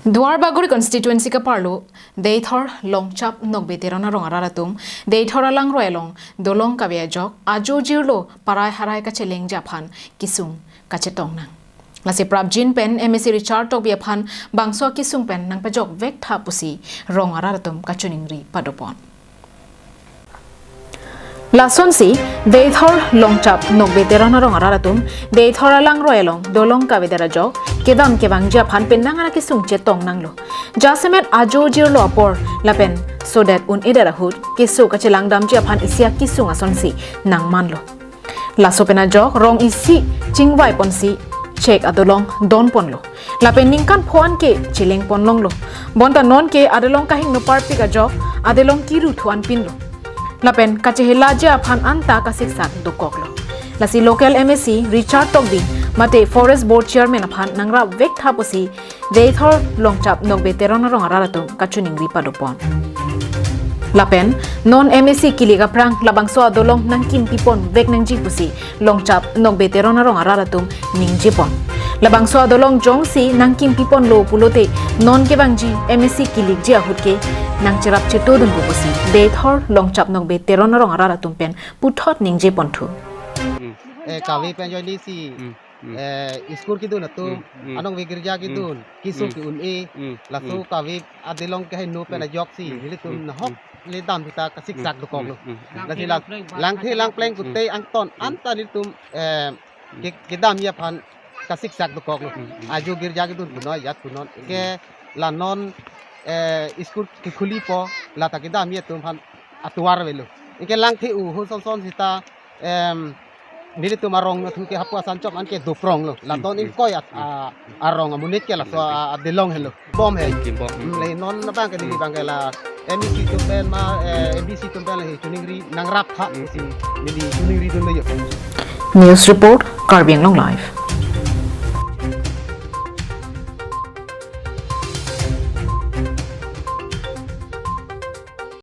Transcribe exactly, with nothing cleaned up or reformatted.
Duar Bagori constituency kaparlo Deithor Longchap Nokbe Teron arong arat atum Deithor alangroi along dolong kave ajok ajo jirlo parai harai kachelengji aphan kesung kachetong nang. Lasi prapjin pen M A C Richard Tokbi aphan bangso kesung pen nangpajok vek tha pusi rong arat atum kachiningri padopon. Lasonsi Deithor Longchap Nokbe Teron arong arat atum Deithor alangroi along dolong kavedet ajok kedam kevangji aphan penang ara kesung chetong nanglo. Jasemet ajo jirlo apor lapen sodet un-edet ahut keso kachelang damji aphan isi akesung asonsi nangmanlo. Laso pen ajok rong isi chingvai ponsi chek adolong don ponlo. Lapen ningkan pho-an ke cheleng pon longlo. Bonta non ke adolong kahingno parpik ajok adolong kiru thu-an pinlo. Lapen kachehelaji aphan anta kasiksak dokoklo. Lasi local M A C Richard Tokbi mate Forest Board Chairman aphan nangrap vek tha pusi Deithor Longchap Nokbe Teron arong arat atum kachiningri padopon. Lapen non M A C kilik aphrang labangso adolong nangkim pipon vek nangji pusi Longchap Nokbe Teron arong arat atum ningjepon. Labangso adolong jongsi nangkim piponlo pulote non kevangji M A C kilikji ahut ke nangcherap chetodunpo pusi Deithor Longchap Nokbe Teron arong arat atum pen puthot ningjeponthu. Eh, kave pen join si, Hmm, hmm. Eh, school kedun atum, Hmm, hmm. Anong ve girja kedun, Hmm, kiso hmm. ke-un-e, Hmm, laso hmm. kave adolong kehingno pen Hmm, ajok si, hmm, nelitum hmm, nahok hmm. le dam kita kasiksak Hmm, dokoklo. Hmm, hmm. Lasi lang, langthe langpleng Hmm. kute angton Hmm. anta nelitum, eh, Hmm. ke, kedamji aphan kasiksak dokoklo. Hmm, hmm. Ajo girja kedun punon, ajat punon. Hmm. Ke la non, eh, school kekhuli po, lata kedamji atum aphan atovar avelo. Anke langthe-u ho son son sita, em, nelitum arong athu ke hapu asan chom anke dopronglo. Laton Hmm. ingkoi at, a, arong amonit ke laso a, adolong helo. Bom he. Kim bom. Hmm, le non abang ke neli abang ke la M A C atum pen ma, eh, M D C atum pen la he chiningri nangrap tha Hmm. si neli chiningridunlo yo. News report, Karbi Anglong Live.